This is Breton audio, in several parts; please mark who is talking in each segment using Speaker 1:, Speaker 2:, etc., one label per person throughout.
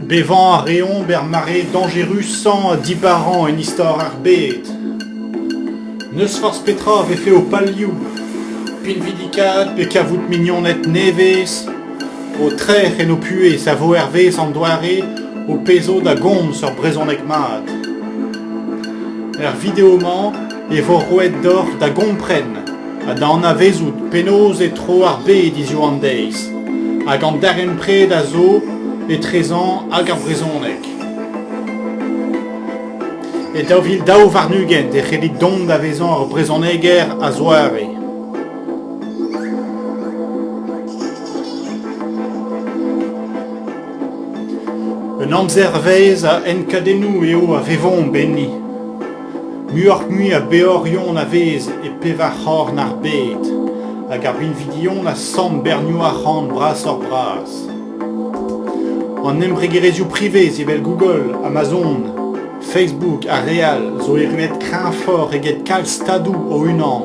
Speaker 1: Bevañ a reomp er mare dañjerusañ ha dibarañ en istor ar bed. N'eus forzh petra a vefe ho palioù, pinvidikaat pe kavout mignoned nevez, ho trec'h en ho puhez a vo hervez an doare ho pezo da gomz ur brezhoneg mat. Er video-mañ e vo roet deoc'h da gompren ha da anavezout penaos e tro ar bed hiziv an deiz hag an darempred a zo etrezañ hag ar brezhoneg. E 2022 e c'hellit dont da vezañ ur brezhoneger a-zoare. Un amzervezh a enkadennoù eo a vevomp enni. Muioc'h-mui a beorion a vez e pevar c'horn ar bed hag ar binvidion a samm bernioù arc'hant brasoc'h-bras. An embregerezhioù privez evel Google, Amazon, Facebook ha re all zo erruet kreñvoc'h eget kalz stadoù o-unan.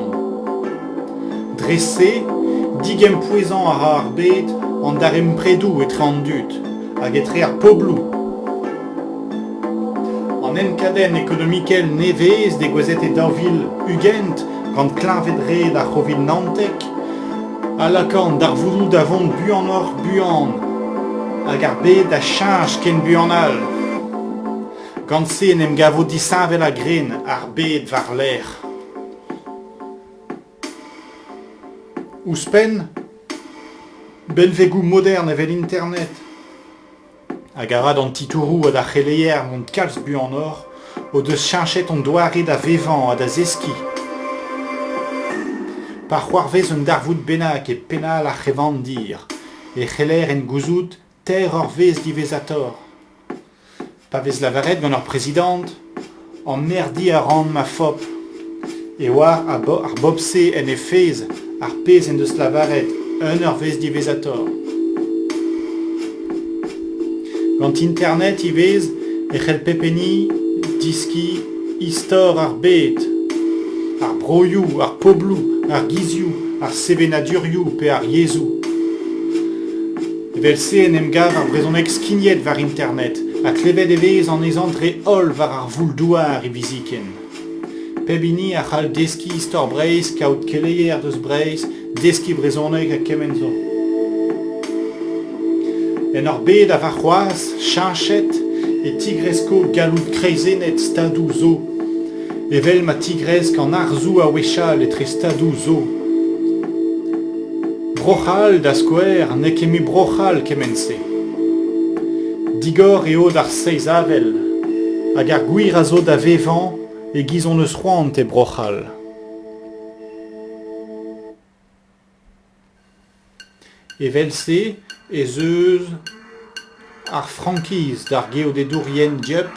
Speaker 1: Dre-se, digempouezañ a ra ar bed an darempredoù etre an dud hag etre ar pobloù. An enkadenn ekonomikel nevez degouezhet e 2020 gant kleñved-red ar C'hovid naontek a laka an darvoudoù da vont buanoc'h-buan hag ar bed da cheñch ken buan all. Gant-se en em gavo disheñvel a-grenn ar bed war-lerc'h. Ouzhpenn, benvegoù modern evel Internet hag a ra d'an titouroù ha d'ar c'heleier mont kalz buanoc'h o deus cheñchet hon doare da vevañ ha da zeskiñ. Pa c'hoarvez un darvoud bennak e pennal ar c'hevandir e c'heller en gouzout teir eurvezh diwezhatoc'h. Pa vez lavaret gant ur prezidant Anmerdiñ a ran ma fobl e oar ar bobl-se en he fezh ar pezh en deus lavaret un eurvezh diwezhatoc'h. Gant Internet ivez e c'hell pep hini deskiñ istor ar bed, ar broioù, ar pobloù, ar gizioù, ar sevenadurioù pe ar yezhoù. Evel-se en em gav ar brezhoneg skignet war Internet ha klevet e vez anezhañ dre-holl war ar voul-douar hiviziken. Pep hini a c'hall deskiñ istor Breizh, kaout keleier deus Breizh, deskiñ brezhoneg ha kement zo. En ur bed a warc'hoazh cheñchet e tigresko galloud kreizennet stadoù zo, evel ma tigresk an harzoù a-wechall etre stadoù zo. Bro-C'hall, da skouer, n'eo ket mui Bro-C'hall kement-se. Digor eo d'ar seizh avel hag ar gwir a zo da vevañ e-giz hon eus c'hoant e Bro-C'hall. Evel-se ez eus ar frankiz d'ar geodedourien dieub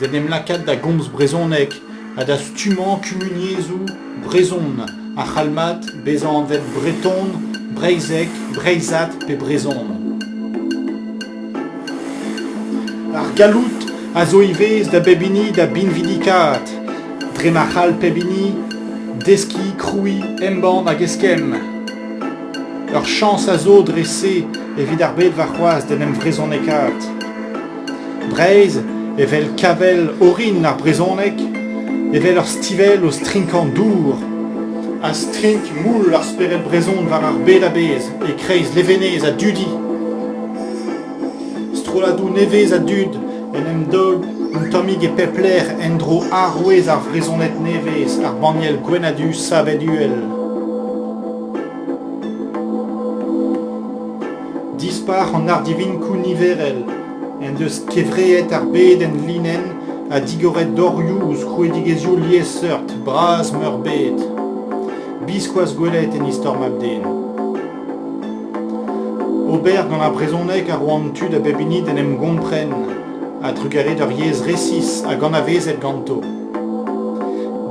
Speaker 1: d'en em lakaat da gomz brezhoneg ha da stummañ kumuniezhoù brezhon a c'hall mat bezañ anvet breton, breizhek, breizhat pe brezhon. Ar galloud a zo ivez da bep hini da binvidikaat dre ma c'hall pep hini deskiñ, krouiñ, embann hag eskemm. Ur chañs a zo dre-se evit ar bed warc'hoazh d'en em vrezhonekaat. Breizh, evel kavell orin ar brezhoneg, evel ur stivell o strinkañ dour, a strink moull ar spered brezhon war ar bed a-bezh e-kreiz levenez ha dudi. Strolladoù nevez a dud en em daol un tammig e pep lec'h en-dro arouez ar Vrezhoned nevez, ar banniel gwenn-ha-du savet uhel. Dispac'h an ardivinkoù niverel en deus kevreet ar bed en linenn ha digoret dorioù ouzh krouidigezhioù liesseurt bras-meurbet. Biskoazh gwelet en istor mab-den. Ober gant ar brezhoneg a ro an tu da bep hini d'en em gompren a-drugarez d'ur yezh resis hag anavezet ganto.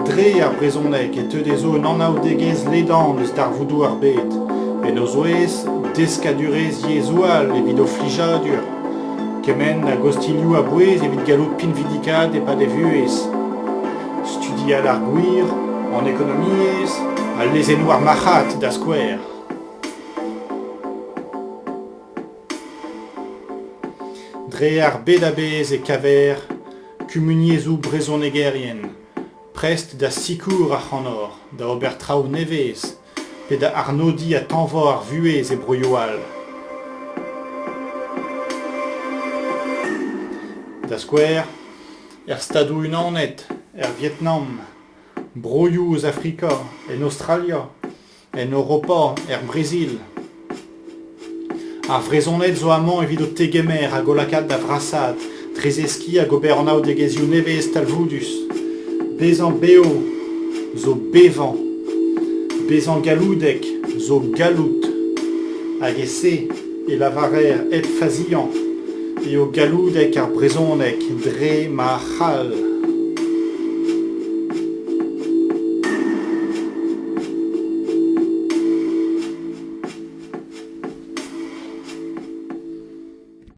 Speaker 1: Dre ar brezhoneg e teu dezho un anaoudegezh ledan eus darvoudoù ar bed, en o zouez deskadurezh yezhoù all evit o flijadur, kement hag ostilhoù a-bouez evit gallout pinvidikaat e-pad e vuhez. Studial ar gwir, an ekonomiezh, al lezennoù ar marc'had, da skouer. Dre Dre ar bed a-bezh e kaver kumuniezhoù brezhonegerien prest da sikour ac'hanoc'h da ober traoù nevez pe da arnodiñ ha tañva ar vuhez e broioù all. Da skouer, er Stadoù-Unanet, er Vietnam, broioù eus Afrika, en Aostralia, en Europa, er Brezil. Ar Vrezhoned zo amañ evit ho tegemer hag ho lakaat da vrasaat, dre zeskiñ hag ober anaoudegezhioù nevez talvoudus. Bezañ bev zo bevañ, bezañ galloudek zo galloud. Hag e-se e lavarer hep faziañ eo galloudek ar brezhoneg dre ma c'hall.